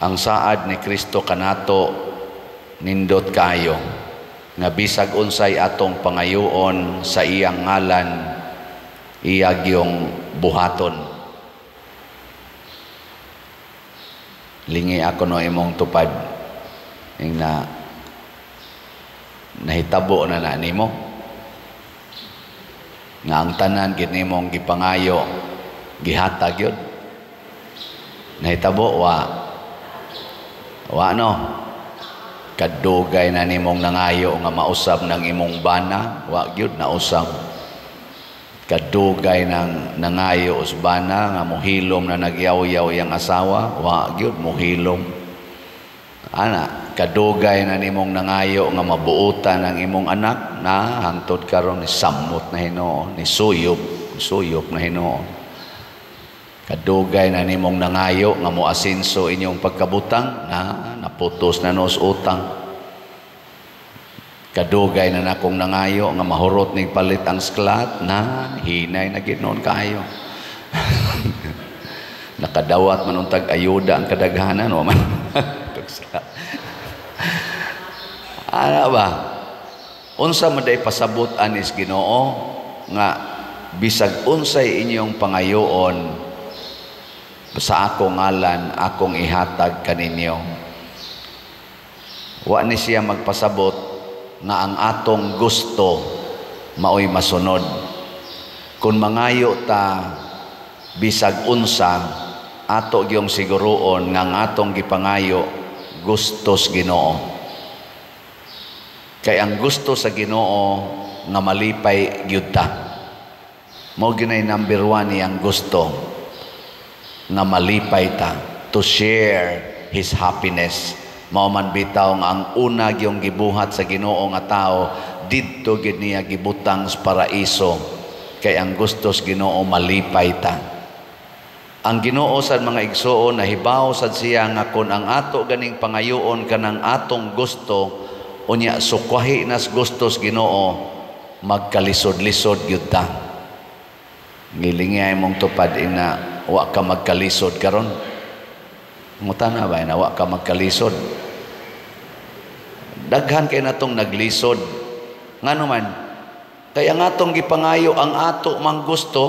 Ang saad ni Kristo kanato nindot kaayo nga bisag unsay atong pangayoon sa iyang ngalan, iya gyung buhaton. Lingi ako no imong tupad ing na nahitabo na na nimo nga ang tanan gid nimong gipangayo gihatag yun. Nahitabo wa? Wa no? Kadugay na nimong nangayo nga mausab ng imong bana, wa gyud nausab. Kadugay nang nangayo usbana nga mohilom na nagyaw-yaw iyang asawa, wa gyud mohilom. Ana, kadugay na nimong nangayo nga mabuotan ang imong anak na hangtod karon ni samot na hinuon, ni suyop, suyop na hinuon. Kadugay na nimong nangayo nga moasenso inyong pagkabutang na naputos na nos utang. Kadugay na nakong nangayo nga mahurot ning palit ang sklat na hinay na gid noon kaayo. Nakadawat man untag ayuda ang kadaghanan wa man. Ana ba? Unsa man day pasabot anis Ginoo nga bisag unsay inyong pangayoon sa akong ngalan, akong ihatag kaninyo. Wa ni siya magpasabot nga ang atong gusto maoy masunod. Kung mangayo ta bisag unsa, ato gyung siguroon nga ang atong gipangayo gustos Ginoo. Kay ang gusto sa Ginoo nga malipay gyud ta. Mao ginay number 1 niyang gusto nga malipay ta, to share his happiness. Mao man bitaw nga ang una gyung gibuhat sa Ginoo nga tao didto gyud niya gibutang sa paraiso, kay ang gusto sa Ginoo malipay ta. Ang Ginoo sad, mga igsuon, nahibaw sad siya nga kon ang ato ganing pangayoon kanang atong gusto, unya sukwahi nas gusto sa Ginoo, magkalisod-lisod gyud ta. Ngilingi mong tupad ina wa ka magkalisod karon. Ngutana ba ina wa ka magkalisod? Daghan kay natong naglisod. Ngano man? Kaya nga atong gipangayo ang ato mang gusto,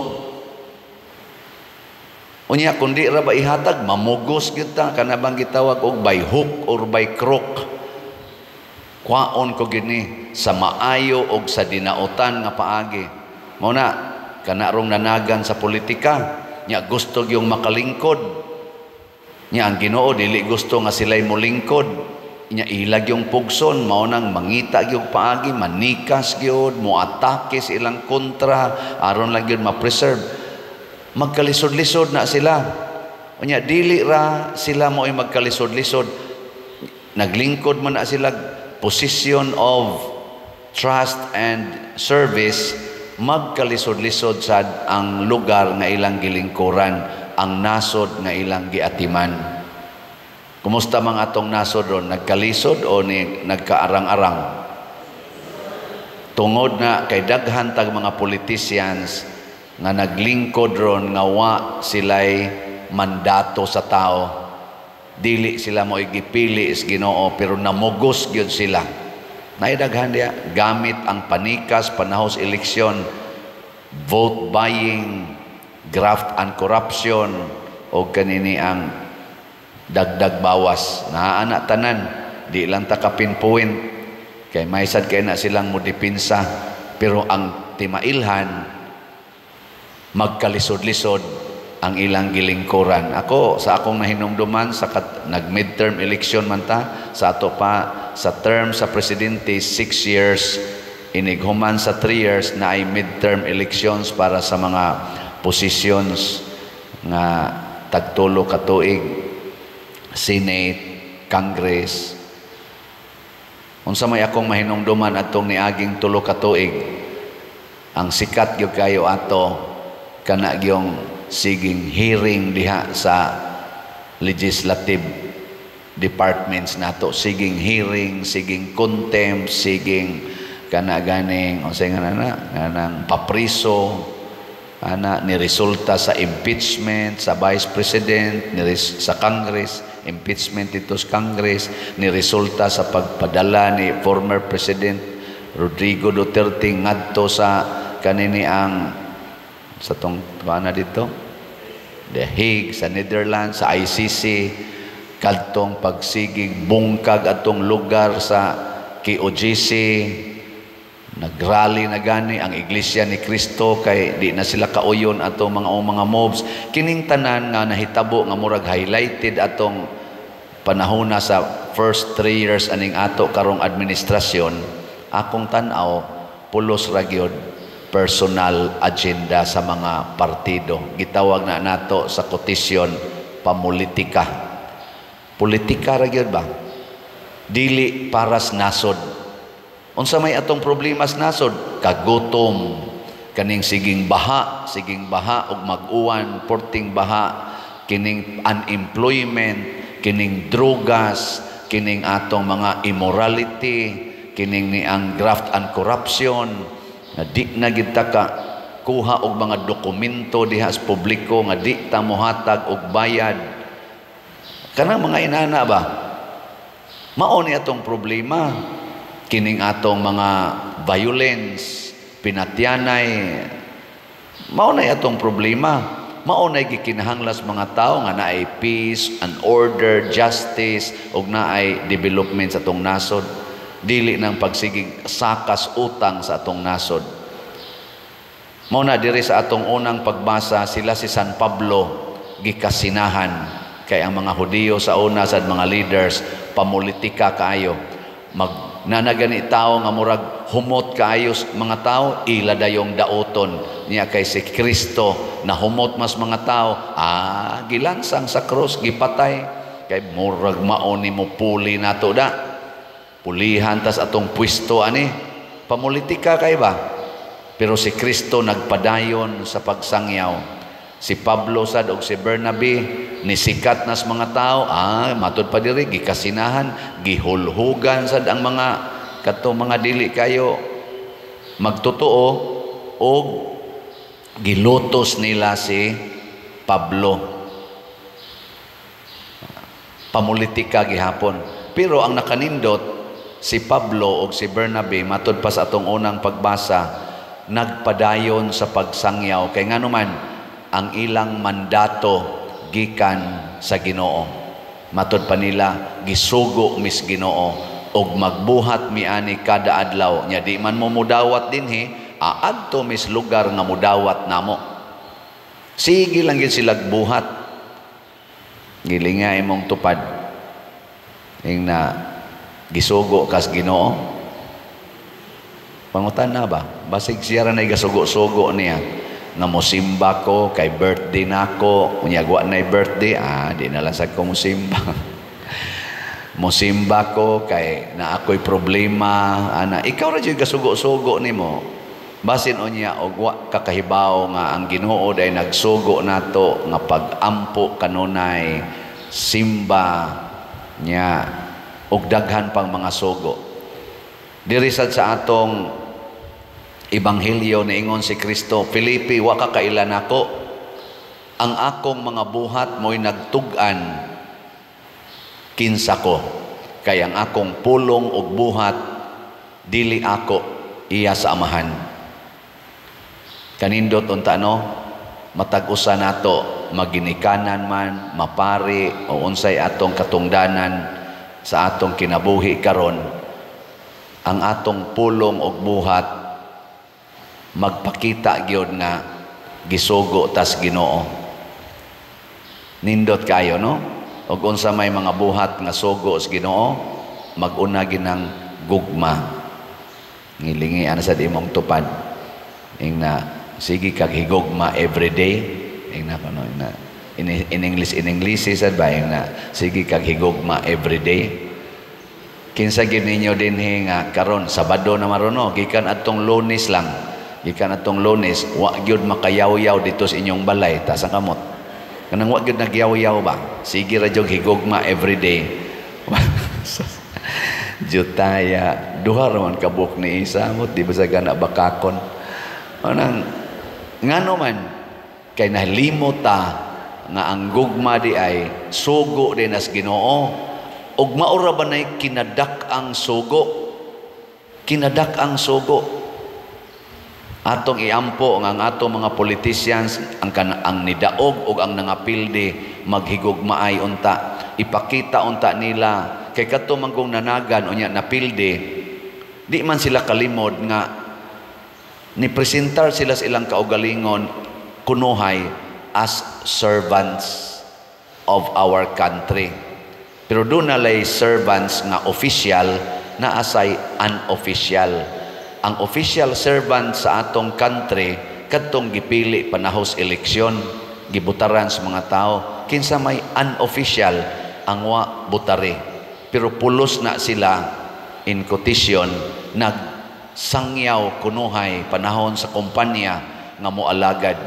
unya kun di ra ba ihatag, mamugos gyud ta, kana bang gitawag og by hook or by crook. Kwaon ko gini sa maayo og sa dinautan nga paagi. Mao na kana rong nanagan sa politika, nya gusto gyung makalingkod. Nya ang Ginoo dili gusto nga sila'y molingkod. Nya ilag yung pugson, mao nang mangita gyud paagi, manikas gyud, moatake sa ilang kontra aron lang gyud ma-preserve. Magkalisod-lisod na sila. Unya dili ra sila mo'y magkalisod-lisod. Naglingkod man na sila position of trust and service, magkalisod-lisod sad ang lugar nga ilang gilingkuran, ang nasod nga ilang giatiman. Kumusta mga atong nasod ron? Nagkalisod o ni nagkaarang-arang? Tungod na kay daghan tag mga politicians nga naglingkod ron nga wa sila'y mandato sa tao. Dili sila mo igipili is Ginoo, pero namugos gyud sila. Naidaghan diya gamit ang panikas panahos eleksyon, vote buying, graft and corruption, o kanini ang dagdag bawas. Naa na tanan, di lang ta ka pinpoint kay may sad kay na silang modepinsa, pero ang timailhan magkalisod-lisod ang ilang gilingkuran. Ako, sa akong nahinumduman, sa nag-midterm election man ta, sa ato pa, sa term sa presidente, 6 years, inighuman sa 3 years na ay midterm elections para sa mga positions nga tagtulo ka tuig, Senate, Congress. Unsa may akong mahinumduman atong niaging 3 ka tuig, ang sikat gyud kayo ato kana gyung siging hearing diha sa legislative departments nato, siging hearing, siging contempt, siging kana ganing unsay nga na kanang papriso. Ana ni resulta sa impeachment sa Vice President ni sa Congress, impeachment dito sa Congress, ni resulta sa pagpadala ni former President Rodrigo Duterte ngadto sa kanini ang sa tong ana dito, The Hague sa Netherlands, sa ICC, kadtong pagsigig bungkag atong lugar sa KOJC. Nagrally na gani ang Iglesia ni Cristo kay di na sila kauyon atong mga mobs. Kining tanan nga nahitabo nga murag highlighted atong panahona sa first 3 years aning ato karong administrasyon, akong tan-aw, pulos ra gyud personal agenda sa mga partido. Gitawag na nato sa kotisyon pamulitika. Politika ra gyud ba, dili para sa nasod. Unsa may atong problema sa nasod? Kagutom, kaning siging baha ug mag-uwan, porting baha, kining unemployment, kining drogas, kining atong mga immorality, kining ni ang graft and corruption, nga di na gid ta ka kuha og mga dokumento diha sa publiko nga di ta mohatag og bayad. Kanang mga inana ba? Mao ni atong problema, kining atong mga violence, pinatyanay, mao na atong problema. Mao na gikinahanglan sa mga tao nga naay peace and order, justice ug naay development sa atong nasod, dili nang pagsigig sakas utang sa atong nasod. Mao na diri sa atong unang pagbasa, sila si San Pablo gikasinahan kay ang mga Hudiyo sa una sa mga leaders pamulitika kaayo. Mag nanagani tao nga murag humot kaayo mga tao, ila dayong dauton niya kay si Kristo na humot mas mga tao, gilansang sa krus, gipatay, kay murag mao ni mo puli nato da, pulihan tas atong pwesto ani. Pamulitika kay ba. Pero si Kristo nagpadayon sa pagsangyaw. Si Pablo sad og si Bernabe ni sikat nas mga tao, matud pa diri gikasinahan, gihulhugan sad ang mga kadto mga dili kayo magtotoo og gilutos nila si Pablo. Pamulitika gihapon. Pero ang nakanindot, si Pablo og si Bernabe, matud pa sa atong unang pagbasa, nagpadayon sa pagsangyaw kay nganuman ang ilang mandato gikan sa Ginoo. Matud pa nila, gisugo mis Ginoo og magbuhat mi ani kada adlaw. Nya di man mo mudawat dinhi, aadto mis lugar nga mudawat namo. Sige lang gid sila buhat. Gilinga imong tupad. Ing na gisugo kas Ginoo. Pangutan na ba? Basig siya ra nay gasugo-sugo niya nga mosimba ko kay birthday nako. Unya wa nay birthday, di na lang sad ko mosimba. Mosimba ko kay na ako'y problema ana. Ikaw ra jud gasugo-sugo nimo. Basin unya og wa ka kahibaw nga ang Ginoo day nagsugo nato nga pag-ampo kanunay, simba nya og daghan pang mga sugo. Diri sad sa atong ebanghelyo, niingon si Kristo, "Felipe, wa ka kaila nako? Ang akong mga buhat mo'y nagtug-an kinsa ko. Kay ang akong pulong ug buhat dili ako, iya sa Amahan." Kanindot unta, no? Matag usa nato, maginikanan man, mapari o unsay atong katungdanan sa atong kinabuhi karon, ang atong pulong ug buhat magpakita gyud nga gisugo tas Ginoo. Nindot kayo, no? Ug unsa may mga buhat nga sugo sa Ginoo? Mag-una ginang gugma. Ngilingi ana sa imong tupad. Ing na sige kag higugma everyday. Ing na kuno, ing na in English, in English sad ba, ing na sige kag higugma everyday. Kinsa gid ninyo dinhi nga karon Sabado na maron, gikan atong Lunes lang, gikan atong Lunes, wa gyud makayaw-yaw dito sa inyong balay? Taas ang kamot kanang wa gyud nagyaw-yaw ba, sige ra jud higugma everyday. Jutaya, duha ra man ka buok ni isa mo, di ba sa gana bakakon anang Ngano man kay nalimot ta nga ang gugma di ay sugo din as Ginoo, ug maura ba nay kinadak ang sugo? Kinadak ang sugo. Atong iampo nga ang atong mga politicians, ang nidaog ug ang nangapildi, maghigugmaay unta. Ipakita unta nila kay kadto man kung nanagan unya napildi, di man sila kalimod nga ni presentar sila sa ilang kaugalingon kunuhay as servants of our country. Pero doon na lay servants nga official, na asay unofficial. Ang official servant sa atong country, kadtong gipili panahos eleksyon, gibutaran sa mga tao. Kinsa may unofficial? Ang wa butari. Pero pulos na sila, in quotation, nagsangyaw kunuhay panahon sa kumpanya nga moalagad.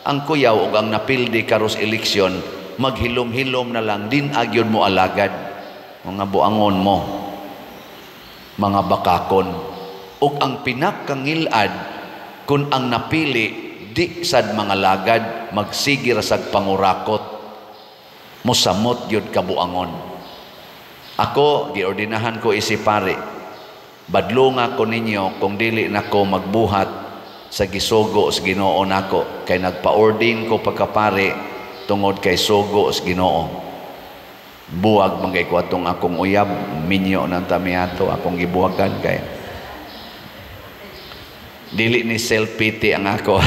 Ang kuyaw ug ang napildi karos eleksyon, maghilom-hilom na lang din agyon mo alagad. Mga buangon mo, mga bakakon. Ug ang pinakangilad kung ang napili di sad mga lagad, magsige ra sad pangurakot, mosamot gyud kabuangon. Ako, giordinahan ko isi pare, badlunga ko ninyo kung dili nako magbuhat sa gisugo sa Ginoo nako, kay nagpa-ordain ko pagkapare tungod kay sugo sa Ginoo. Buwag man kay ko atong akong uyab, minyo nang tamiato akong gibuwagan kay dili ni self-pity ang ako.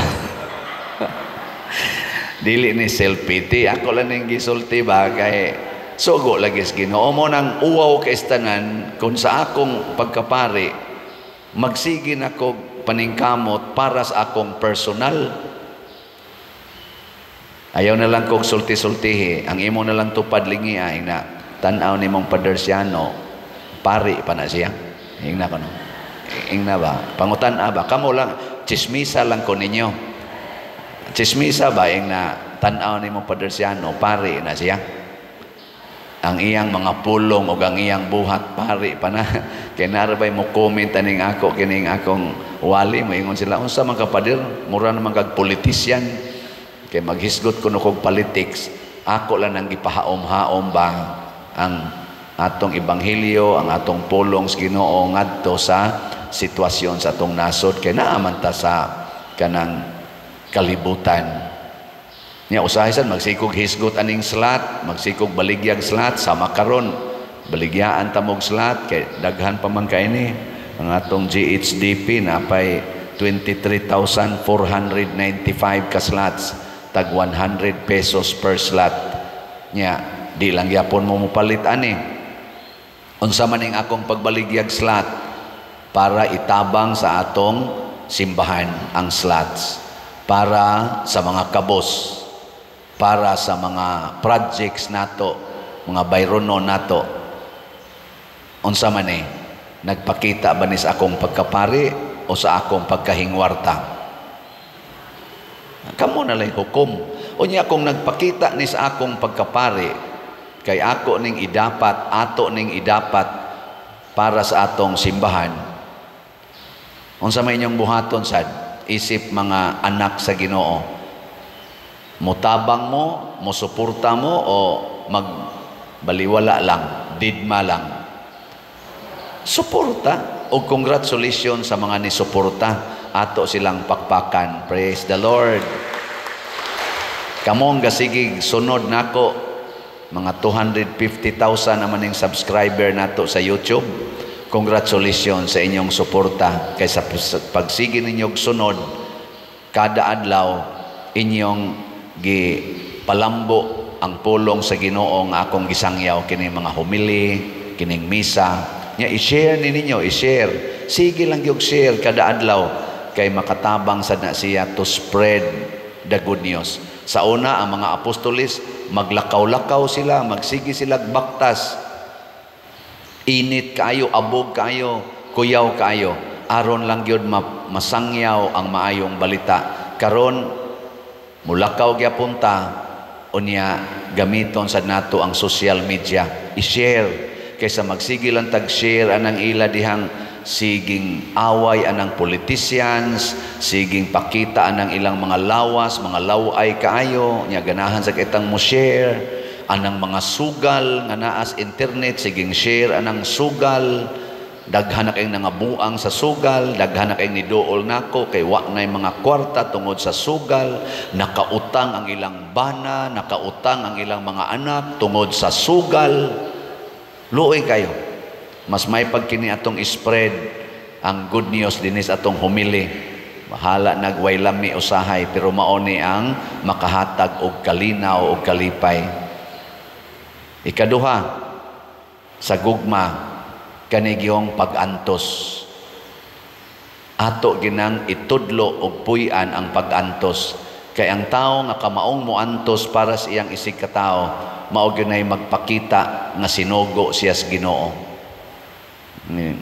Dili ni self-pity ako lang ning gisulti ba, kay sugo lagi sa Ginoo mo. Nang uwaw kay tanan kung sa akong pagkapari magsige nako paningkamot para sa akong personal. Ayaw na lang kog sulti-sultihi, ang imo na lang tupad lingi ay na tan-aw nimong Padersiano, pari pa na siya. Ingna ko no. Ingna ba? Pangutan-a ba? Kamo lang, chismisa lang ko ninyo. Chismisa ba ingna tan-aw nimong Padersiano, pari na siya. Ang iyang mga pulong o ang iyang buhat, pari pa na. Kay narabay mo comment aning ako kining akong wali, moingon sila, unsa man ka, pader, mura naman kag politician. Kay maghisgot kuno kog politics, ako lang ang gipahaom-haom ba ang atong ebanghelyo, ang atong pulong sa Ginoo ngadto sa sitwasyon sa atong nasod, kay naa man ta sa kanang kalibutan. Nya usahay sad magsikog hisgot aning slot, magsikog baligyag slot sama karon. Baligyaan ta mog slot kay daghan pa man kay ni ang atong GHDP napay 23,495 ka slots, tag 100 pesos per slot. Nya di lang gyapon mo mopalit ani. Unsa man ning akong pagbaligyag slot? Para itabang sa atong simbahan ang slots, para sa mga kabos, para sa mga projects nato, mga bayrono nato. Unsa man ni? Nagpakita ba ni sa akong pagkapari o sa akong pagkahingwarta? Kamo na lay hukom. Unya kung nagpakita ni sa akong pagkapari, kay ako ning idapat, ato ning idapat para sa atong simbahan. Unsa may inyong buhaton sad isip mga anak sa Ginoo? Mutabang mo, musuporta mo, o magbaliwala lang, didma lang? Suporta. O congratulations sa mga nisuporta, ato silang pakpakan. Praise the Lord. Kamong gasigig sunod nako, mga 250,000 naman yung subscriber nato sa YouTube. Congratulations sa inyong suporta. Kaysa pagsige ninyong sunod kada adlaw, inyong gipalambo ang pulong sa Ginoo nga akong gisangyaw kining mga homily, kining misa. Nya i-share ni ninyo, i-share. Sige lang yung share kada adlaw kay makatabang sad na siya to spread the good news. Sa una, ang mga apostolis, maglakaw-lakaw sila, magsige sila baktas. Init kaayo, abog kaayo, kuyaw kaayo. Aron lang gyud masangyaw ang maayong balita. Karon mulakaw gyapon ta, unya gamiton sad nato ang social media. I-share kaysa magsige lang tag share anang ila dihang Siging away anang politicians, siging pakita anang ilang mga lawas, mga laway kaayo nya, ganahan sa kitang mo share anang mga sugal nga naas internet, siging share anang sugal. Daghan na kayong nangabuang sa sugal, daghan na kayong niduol nako kay wa na'y mga kwarta tungod sa sugal, nakautang ang ilang bana, nakautang ang ilang mga anak tungod sa sugal. Luoy kayo. Mas may pagkini atong spread ang good news dinis atong homily. Bahala nagway lami usahay, pero maoni ang makahatag og kalinaw og kalipay. Ikaduha, sa gugma kanigiyong pag-antos. Ato ginang itudlo og puy-an ang pag-antos. Kay ang tao nga kamaong moantos para sa iyang isig katao, mao ginay magpakita nga sinugo siya sa Ginoo.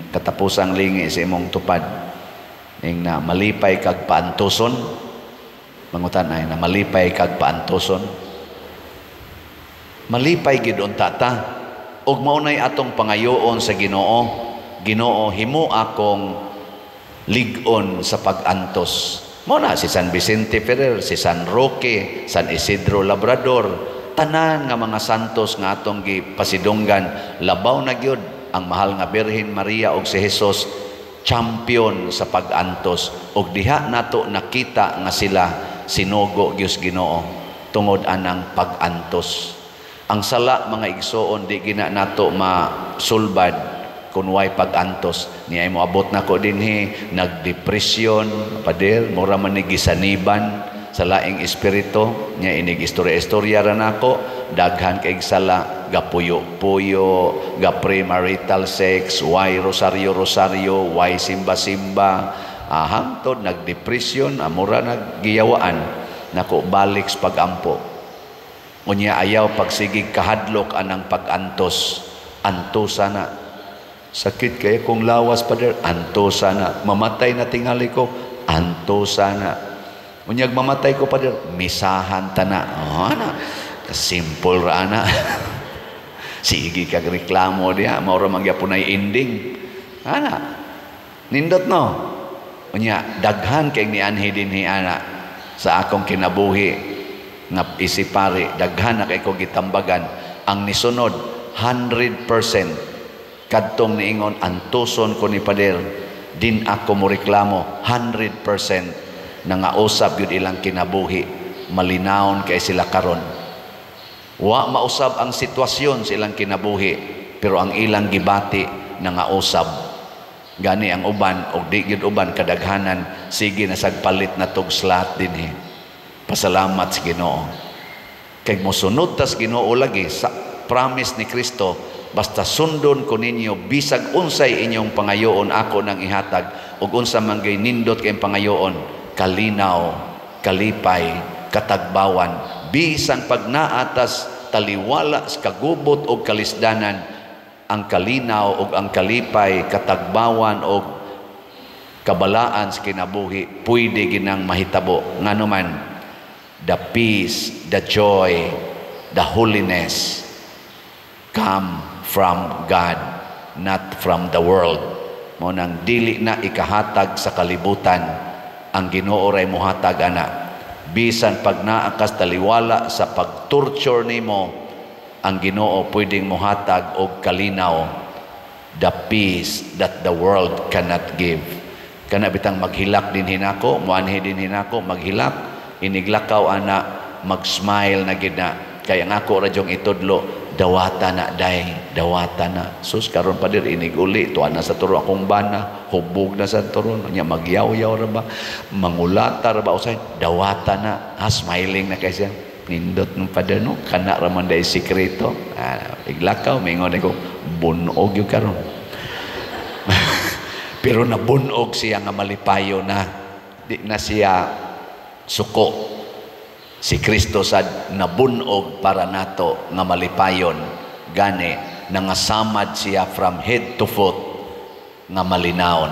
Katapusang lingi sa imong tupad. Ing na malipay kag paantoson. Mangutan ay na malipay kag paantoson. Malipay gid unta ta. Ug mao nay atong pangayoon sa Ginoo. Ginoo, himo akong lig-on sa pag-antos. Mao na si San Vicente Ferrer, si San Roque, San Isidro Labrador, tanan nga mga santos nga atong gipasidunggan, labaw na gyud ang mahal nga Birhen Maria ug si Jesus, champion sa pag-antos. Ug diha nato nakita nga sila sinugo gyud Ginoo tungod anang pag-antos. Ang sala, mga igsoon, di gina nato masulbad kung way pag-antos. Niya mo abot nako dinhi, nagdepresyon, pader, mura man ni gisaniban sa laing espiritu. Nya inig istorya-istorya ra nako, daghan kay sala, gapuyo-puyo, ga premarital sex, way rosaryo-rosaryo, way simba-simba, hangtod nagdepresyon, amura naggiyawaan nako balik sa pag-ampo. Unya ayaw pagsigig kahadlok anang pag-antos. Antosa na. Sakit kaya kung lawas, pader, antosa na. Mamatay na tingali ko, antosa na. Unyag mamatay ko, pader, misahan ta na. Oh, ana. Simple ra ana. Sige kag reklamo diha, mao ra man gyapon ay ending. Ana. Nindot no. Unya daghan kay nianhi dinhi ana sa akong kinabuhi nga isipari, daghan na kay ko gitambagan. Ang nisunod 100% kadtong niingon, "Antuson ko ni pader, din ako mo reklamo," 100% nangausab yun ilang kinabuhi, malinawon kay sila karon. Wa mausab ang sitwasyon sa ilang kinabuhi, pero ang ilang gibati nangausab. Gani ang uban og di gyud uban, kadaghanan sige na sagpalit na tog slot dinhi. Pasalamat sa Ginoo. Kay mosunod tas Ginoo lagi sa promise ni Kristo, "Basta sundon ko ninyo, bisag unsay inyong pangayoon, ako nang ihatag." Ug unsa man gay nindot kay pangayoon, kalinaw, kalipay, katagbawan, bisan pag naatas taliwala sa kagubot og kalisdanan, ang kalinaw ug ang kalipay, katagbawan og kabalaan sa kinabuhi pwede ginang mahitabo. Ngano man, the peace, the joy, the holiness come from God, not from the world. Mo nang dili na ikahatag sa kalibutan, ang Ginoo ray mohatag ana. Bisan pag naa kas taliwala sa pag-torture nimo, ang Ginoo pwedeng mohatag og kalinaw, the peace that the world cannot give. Kana bitang maghilak din hinako, muanhi din hinako, maghilak, iniglakaw ana, mag-smile na gid na. Kaya ang ako radyong itudlo, dawata na day, dawata na. Sus, karon pa dir inig uli, tuwa na sa turo akong bana, hubog na sa turo, nya magyaw-yaw ra ba, mangulata ra ba, usay, dawata na, ha, smiling na kay siya. Nindot ng pader no, kana ra man day sikreto. Ah, iglakaw, mingon ko, bunog yung karon. Pero nabunog siya nga malipayo na. Di na siya suko. Si Kristo sad nabunog para nato nga malipayon. Gani nangasamad siya from head to foot nga malinawon.